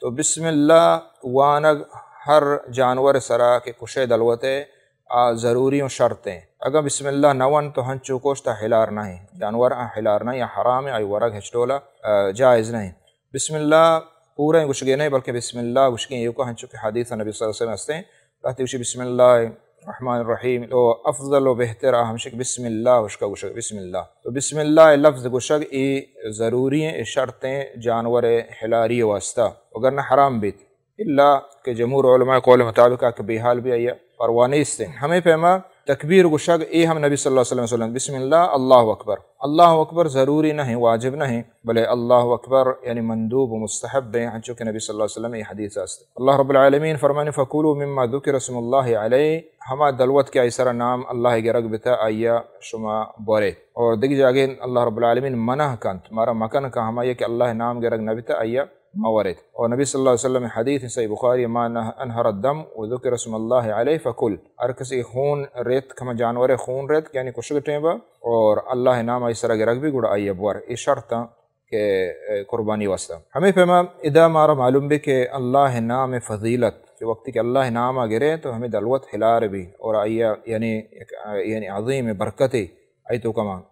تو بسم اللہ وانگ ہر جانور سرا کہ کشے دلوتے آ ضروری و شرط ہیں۔ اگاں بسم اللہ نہ ون تو ہنچو کشت آ حلار نہ ہیں، جانور آ حلار نہ ہیں یا حرام ہیں، آئی ورگ ہچ ڈولا آ، جائز نہ ہیں۔ بسم اللہ پورا گوشگے نہ ہیں، بلکہ بسم اللہ گوشگے ایوکا ہنچو کہ حدیث نبی صلی اللہ علیہ وسلم ہستے ہیں۔ لہتے گوشی بسم اللہ الرحمن الرحیم، تو افضل و بہتر آ ہمشک بسم اللہ گوشگا گوشگ، بسم اللہ۔ تو بسم اللہ لفظ گوشگ ای ضروری ہیں، ای شرط ہیں جانور حلاری واسطہ، وگرنہ حرام بیت۔ الا کہ جمہور علماء قول مطابق آ کہ بے حال بھی آئی پرواہ نیست ہیں۔ ہمیں پیما تکبیر گوشگ اے ہم نبی صلی اللہ علیہ وسلم، بسم اللہ، اللہ اکبر۔ اللہ اکبر ضروری نہ ہیں، واجب نہ ہیں، بلے اللہ اکبر یعنی مندوب و مستحب ہیں، ہنچو کہ نبی صلی اللہ علیہ وسلم اے حدیث است۔ اللہ رب العالمین فرمانے، فکلوا مما ذکر اسم اللہ علیہ، ہما دلوت کہ آئی سرا نام اللہ گرگ بتا آیا شما بورے۔ اور دگہ جاگے اللہ رب العالمین منع کنت، مارا مکن کہ ہما یہ کہ اللہ نام گرگ نہ بتا آیا مورت۔ اور نبی صلی اللہ علیہ وسلم حدیث صحیح بخاری، ما نہ-، انہر الدم و ذکر اسم اللہ علیہ فکل۔ ہر کسی خون ریت، کما جانور خون ریت، یعنی کشگ ٹیم با، اور اللہ نام آئی سرا گرگ بھی گڑا آئی بور۔ اے شرط ہیں کہ، اے، قربانی واسطہ۔ ہمیں پیما ادا مارا معلوم بھی کہ اللہ نام فضیلت، کہ وقتی کہ اللہ نام آ گرے تو ہمیں دلوت حلار بھی، اور آئی یعنی، یعنی عظیم برکت آئی تو کما۔